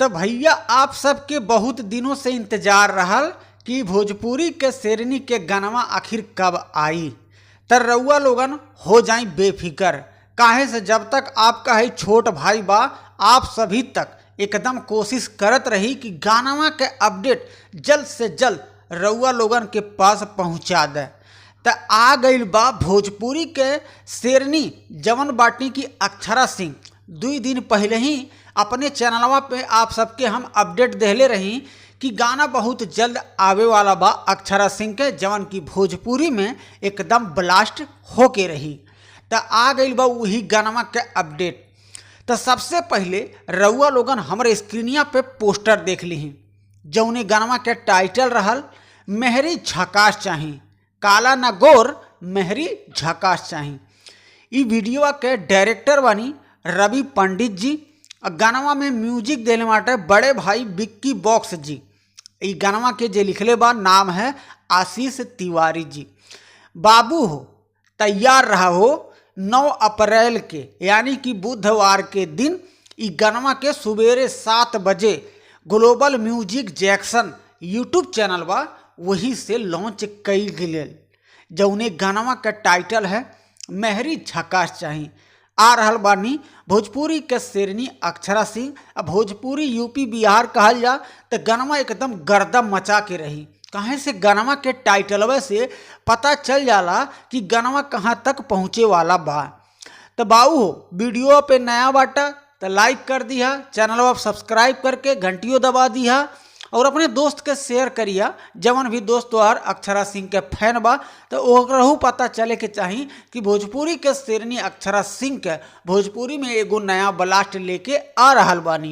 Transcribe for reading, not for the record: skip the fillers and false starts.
त भैया आप सबके बहुत दिनों से इंतजार रहल कि भोजपुरी के शेरनी के गानवा आखिर कब आई। त रउआ लोगन हो जाई बेफिकर, काहे से जब तक आपका है छोट भाई बा आप सभी तक एकदम कोशिश करत रही कि गानवा के अपडेट जल्द से जल्द रउआ लोगन के पास पहुंचा दे। त आ गइल बा भोजपुरी के शेरनी जवन बाटी की अक्षरा सिंह। 2 दिन पहले ही अपने चैनलवा पे आप सबके हम अपडेट देहले रही कि गाना बहुत जल्द आवे वाला बा अक्षरा सिंह के, जवन की भोजपुरी में एकदम ब्लास्ट होके रही। त आ गइल बा वही गानवा के अपडेट। त सबसे पहले रउआ लोगन हमरे स्क्रीनिया पे पोस्टर देख लीही, जौने गानवा के टाइटल रहल मेहरी झकास चाही, काला न गोर मेहरी झकास चाही। ई वीडियो के डायरेक्टर बानी रवि पंडित जी, गानवा में म्यूजिक देले बाटे बड़े भाई बिक्की बॉक्स जी। ई गानवा के जे लिखले बा नाम है आशीष तिवारी जी। बाबू हो तैयार रहा हो, 9 अप्रैल के यानी कि बुधवार के दिन ई गानवा के सवेरे 7 बजे global music Jackson YouTube channel बा वहीं से लॉन्च कईल गेल, जौने गानवा के टाइटल है मेहरी झकास चाही। आ रहल बानी भोजपुरी के शेरनी अक्षरा सिंह। आ भोजपुरी यूपी बिहार कहल जा तो गानवा एकदम गर्दम मचा के रही, काहे से गानवा के टाइटलवे से पता चल जाला कि गानवा कहाँ तक पहुँचे वाला बा। तो बाऊ हो वीडियो पे नया बाटा तो लाइक कर दिया, चैनल आप सब्सक्राइब करके घंटियों दबा दिया और अपने दोस्त के शेयर करिया, जवन भी दोस्त तोहर अक्षरा सिंह के फैन बा तो ओकरहू पता चले के चाही कि भोजपुरी के शेरनी अक्षरा सिंह के भोजपुरी में एगो नया ब्लास्ट लेके आ रहल बानी।